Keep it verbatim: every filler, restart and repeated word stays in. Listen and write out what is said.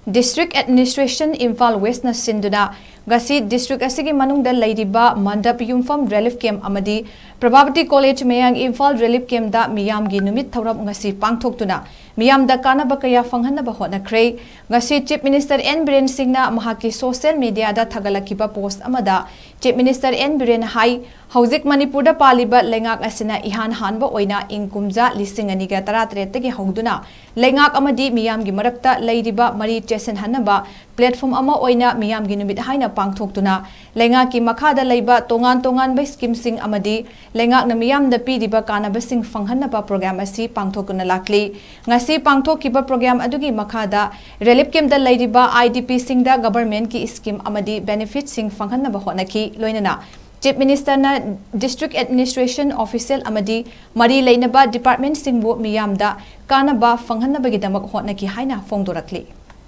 District Administration Imphal Westꯅ ꯁꯤꯟꯗꯨꯅ ꯉꯁꯤ district ꯑꯁꯤꯒꯤ ꯃꯅꯨꯡꯗ ꯂꯩꯔꯤꯕ ꯃꯟꯗꯞ ꯌꯨꯝꯐꯝ relief camp ꯑꯃꯗꯤ ꯄ꯭ꯔꯚꯥꯕꯇꯤ College ꯃꯌꯥꯡ ꯏꯝꯐꯥꯜ relief campꯗ ꯃꯤꯌꯥꯝꯒꯤ ꯅꯨꯃꯤꯠ ꯊꯧꯔꯝ ꯉꯁꯤ ꯄꯥꯡꯊꯣꯛꯇꯨꯅ ꯃꯤꯌꯥꯝꯗ ꯀꯥꯟꯅꯕ ꯀꯌꯥ ꯐꯪꯍꯟꯅꯕ ꯍꯣꯠꯅꯈ꯭ꯔꯦ꯫ ꯉꯁꯤ Chief Minister N ꯕꯤꯔꯦꯟ ꯁꯤꯡꯅ ꯃꯍꯥꯛꯀꯤ social mediaꯗ ꯊꯥꯒꯠꯂꯛꯈꯤꯕ post ꯑꯃꯗ Chief Minister N ꯕꯤꯔꯦꯟꯅ ꯍꯥꯏ, ꯍꯧꯖꯤꯛ ꯃꯅꯤꯄꯨꯔꯗ ꯄꯥꯜꯂꯤꯕ ꯂꯩꯉꯥꯛ ꯑꯁꯤꯅ ꯏꯍꯥꯟ ꯍꯥꯟꯕ ꯑꯣꯏꯅ ꯏꯪ ꯀꯨꯝꯖꯥ ꯂꯤꯁꯤꯡ ꯑꯅꯤꯒ ꯇꯔꯥꯇꯔꯦꯠꯇꯒꯤ ꯍꯧꯗꯨꯅ ꯂꯩꯉꯥꯛ ꯑꯃꯗꯤ ꯃꯤꯌꯥꯝꯒꯤ ꯃꯔꯛꯇ ꯂꯩꯔꯤꯕ ꯃꯔꯤ ꯆꯦꯠꯁꯤꯟꯍꯟꯅꯕ platform ꯑꯃ ꯑꯣꯏꯅ ꯃꯤꯌꯥꯝꯒꯤ ꯅꯨꯃꯤꯠ ꯍꯥꯏꯅ ꯄꯥꯡꯊꯣꯛꯇꯨꯅ ꯂꯩꯉꯥꯛꯀꯤ ꯃꯈꯥꯗ ꯂꯩꯕ ꯇꯣꯉꯥꯟ ꯇꯣꯉꯥꯟꯕ schemeꯁꯤꯡ ꯑꯃꯗꯤ ꯂꯩꯉꯥꯛꯅ ꯃꯤꯌꯥꯝꯗ ꯄꯤꯔꯤꯕ ꯀꯥꯟꯅꯕꯁꯤꯡ ꯐꯪꯍꯟꯅꯕ program ꯑꯁꯤ ꯄꯥꯡꯊꯣꯛꯇꯨꯅ ꯂꯥꯛꯂꯤ꯫ ꯉꯁꯤ ꯄꯥꯡꯊꯣꯛꯈꯤꯕ program ꯑꯗꯨꯒꯤ ꯃꯈꯥꯗ relief campꯗ ꯂꯩꯔꯤꯕ IDPꯁꯤꯡꯗ governmentꯀꯤ scheme ꯑꯃꯗꯤ benefitꯁꯤꯡ ꯐꯪꯍꯟꯅꯕ ꯍꯣꯠꯅꯈꯤ꯫ ꯂꯣꯏꯅꯅ Chief Ministerꯅ district administration official ꯑꯃꯗꯤ ꯃꯔꯤ ꯂꯩꯅꯕ departmentꯁꯤꯡꯕꯨ ꯃꯤꯌꯥꯝꯗ ꯀꯥꯟꯅꯕ ꯐꯪꯍꯟꯅꯕꯒꯤꯗꯃꯛ ꯍꯣꯠꯅꯈꯤ ꯍꯥꯏꯅ ꯐꯣꯡꯗꯣꯔꯛꯂꯤ꯫